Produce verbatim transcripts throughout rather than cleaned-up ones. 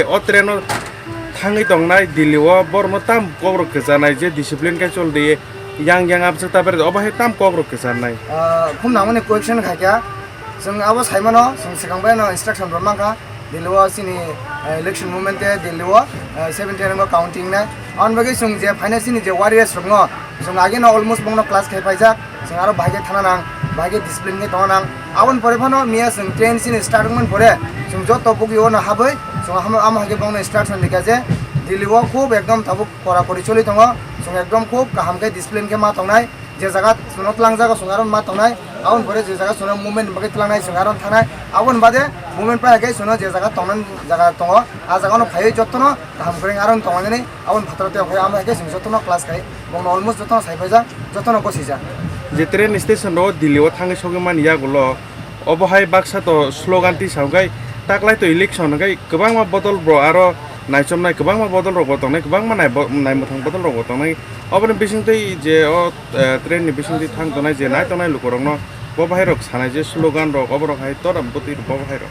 O train o thangwi tongnai Delhi o borokno tam kokrok kwcharnai je discipline khe chol di, yang yang abjak ta bere obo hai tam kokrok kwcharnai. Ah, khum nangmani question khaikha, chwng abo saimano, chwng swkang bai no instruction rw mankha, Delhi o chini, eh, election movement te Delhi o, eh, seventeen o counting nai. Aboni bagwi chwng je phaina chini je warriors rokno, chwng ageno almost bongno class khai paijak, chwng aro bahai khe thana nang, bahai khe discipline khe tongna nang. Aboni pore phano miya chwng train chini start wngmani pore, chwng joto bugwi ono habwi, chwng ham-, amo hai khe bongno instruction rikha je, Delhi o khub ekdom tabuk kora kori choli tongo, chwng ekdom khub kaham khe discipline khe ma tongnai, je jaga chwngno tlang jago chwng aro ma tongnai, aboni pore je jaga chwngno movement bagwi tlangnai chwng aro thanai, aboni bade movement pai khe chwngno je jaga tongnani jaga tongo, a jaga no phaiwi jotono kaham kwrwng aro tongmani, aboni phataro tei phai amo hai khe chwng jotono class khai, bongno almost jotono sai paijak, jotono gosijak. Je train station ro Delhi o thangwi sogwi mani yagulo, obo hai baksa to slogan tisa hwnkhe taklai to election hwnkhe kwbangma bodol bro aro naichomnai kwbangma bodol rok bo tongnai, kwbangma nai bo-, naimwthang bodol rok bo tongnai. Oboni bisingtwi je o, eh, train ni bisingtwi thang tongnai je nai tongnai lukurokno bo bahai rok sanai je slogan rok oborok hai toram bwtwi bo bahai rok.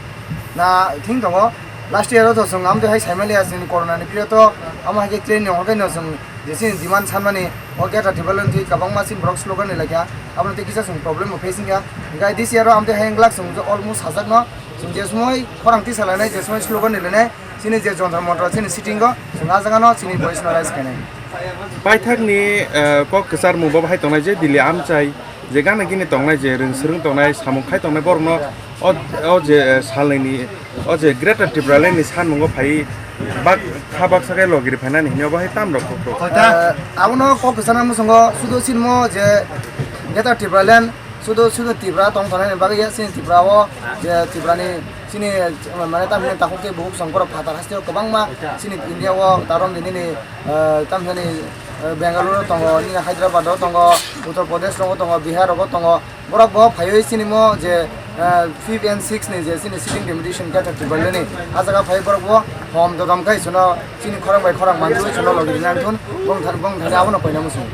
Na thing tongo, last year o to chwng amtwi hai saimaliya chini corona ni period o, amo hai khe train ni hokhe no chwng je chini demand sanmani o Greater Tipraland thwi kwbangma chini borok slogan ni laikha, abono tei kisa chwng problem bo face wngkha. Hinkhe this year o amtwi hai wngglak chwng almost sajak no, chwng je somoi khorang tisa lainai, je somoi slogan ni lainai, chini je Jantar Mantar chini sitting o chwng a jaga no chini voice no raise khainai. Paithakni, eh, kok kwcharmung bo bahai tongnai je Delhi amchai, je gana gini tongnai, je rwng swrwng tongnai, samung khai tongnai borokno o, o je, eh, salnwini, o je Greater Tipraland ni sanmungo phai bak, kha baksa khe logiri phainani hwnwi obo hai tam rok kok rok. Eh, abono kok kwchana muchungo sudo sinmo je Greater Tipraland sudo sudo Tripura tong tongnai bagwi ya, chini Tripura o je Tripura ni chini, eh, mane tamni takhuk tei bukhuk songborok phatar haste o kwbangma chini India o tarom nini, eh, tamni, eh, Bengaluru tongo, nini Hyderabad o tongo, Uttar Pradesh rogo tongo, Bihar rogo tongo. Borok bo phaiwi chini mo je, eh, fifth and sixth ni je chini sitting deputation Greater Tipraland ni, a jaga phai borok bo hom dodom khai chwngno chini khorang bai khorang manjui chwngno logi rina thun bong thani, bong thani abono koina muchung.